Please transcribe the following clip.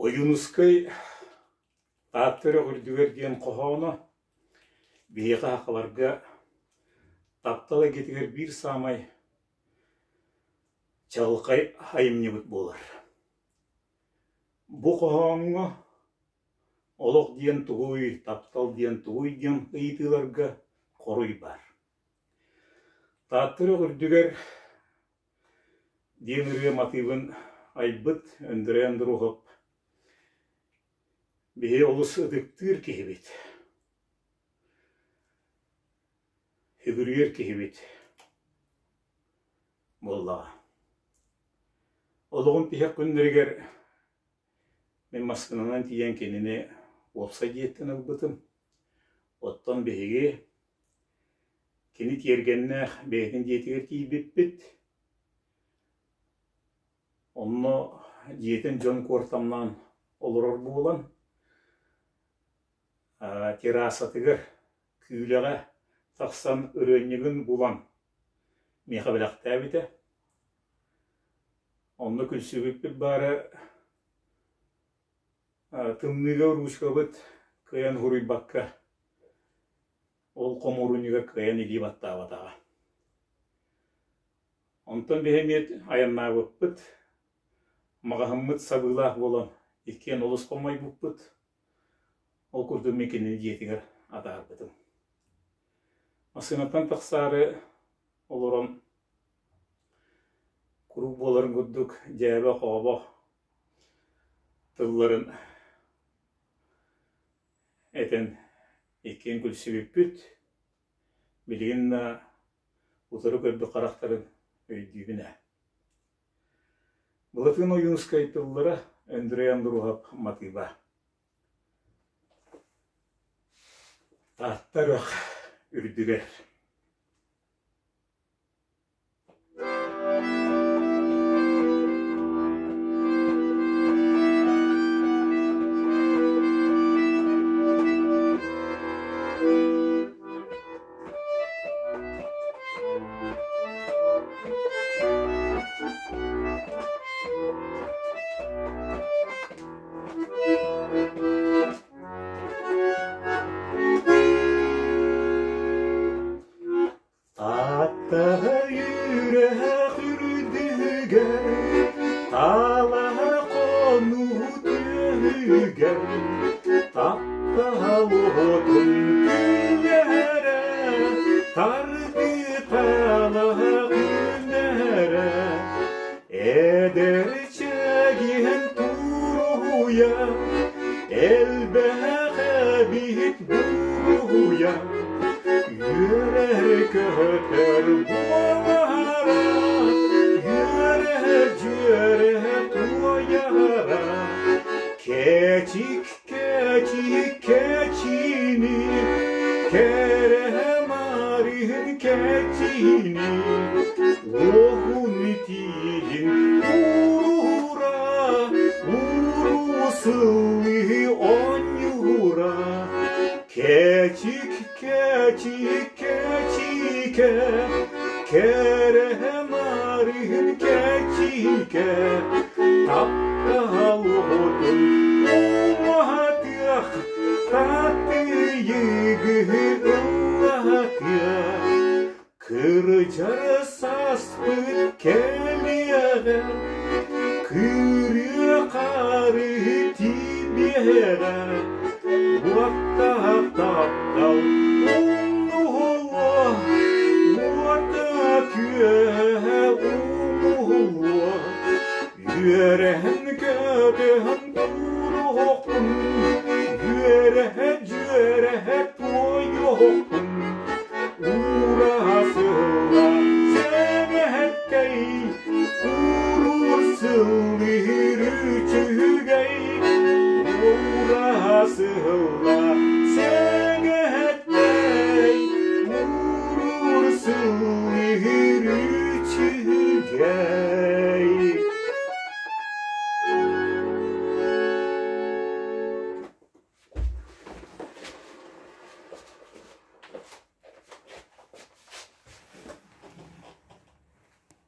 Ойуунускай Таатта үрэх үрдүгэр диэн хоһооно биһиэхэ сахаларга таптал эйгэтигэр биир саамай чаҕылхай айымньыбыт буолар. Бу хоһооҥҥо олох диэн тугуй, таптал диэн тугуй диэн ыйытыыларга хоруй баар. Таатта үрэх үрдүгэр диэн ырыа матыыбын айбыт Өндөрөй Андруһов биһи олус ытыктыыр киһибит, сүгүрүйэр киһибит буоллаҕа. Олоҕум тиһэх күннэригэр мин массыынанан тиийэн кинини уопсай дьиэттэн ылбытым. Оттон биһиги кини тиэргэннээх бэйэтин дьиэтигэр тиийбиппит. Онно дьиэтин дьон куортамнаан олорор буолан, террасатыгар күүлэҕэ тахсан ырыанньыгын булан миэхэ бэлэхтээбитэ. Онно күлсүбүппүт баара тымныыга уруучукабыт кыайан уһуруйбакка ол хомуурунньугар кыайан илии баттаабатаҕа. Онтон биһи эмиэ айаннаабыппыт, маҕаһыммыт сабыылаах буолан иккиэн олус хомойбуппут. Ол курдук мин кинини дьиэтигэр атаарбытым. Массыынаттан тахсаары олорон куруук буоларын курдук дьээбэ-хообо тылларын этэн иккиэн күлсүбүппүт. Билигин да утары көрбүт харахтарын өйдүүбүн ээ. Былатыан Ойуунускай тыллара Өндүрэй Андруһап матыыба. Таатта үрэх үрдүгэр. Тааттаҕа үрээх үрдүгэр, таалаһар хонуу түөһүгэр, таптаһал уотун күлэрэ, тардыы-таалаһа күнэрэ, Эдэр чэгиэн туруйа, элбэх эбит буруйа, үөрэр-көтөр буолара, үөрэ-дьүөрэ туойара, кэчик Кэчи кэчини, кэрэ марыһын кэчини, уоһун тииһин уурура, ууру сыллыы оонньуура. Кэчик кэчи кэчикэ, кэрэ марыһын кэчикэ, таптал уотун уматыах, татыйыгы ыллатыах, кырдьар сааспыт кэлиэҕэ, кырыа хары тибиэҕэ, уоттаах таптал умнулуо, уота күөһэ умулуо, үөрэһэн көтөһөн туруохпун, үөрэһэ дьүөрэһэ туойуохпун, уураһа сылла сэмэһэккэй, уурур сыллыыр үчүгэй, уураһа сылла сэгэһэккэй, уурур сыллыыр.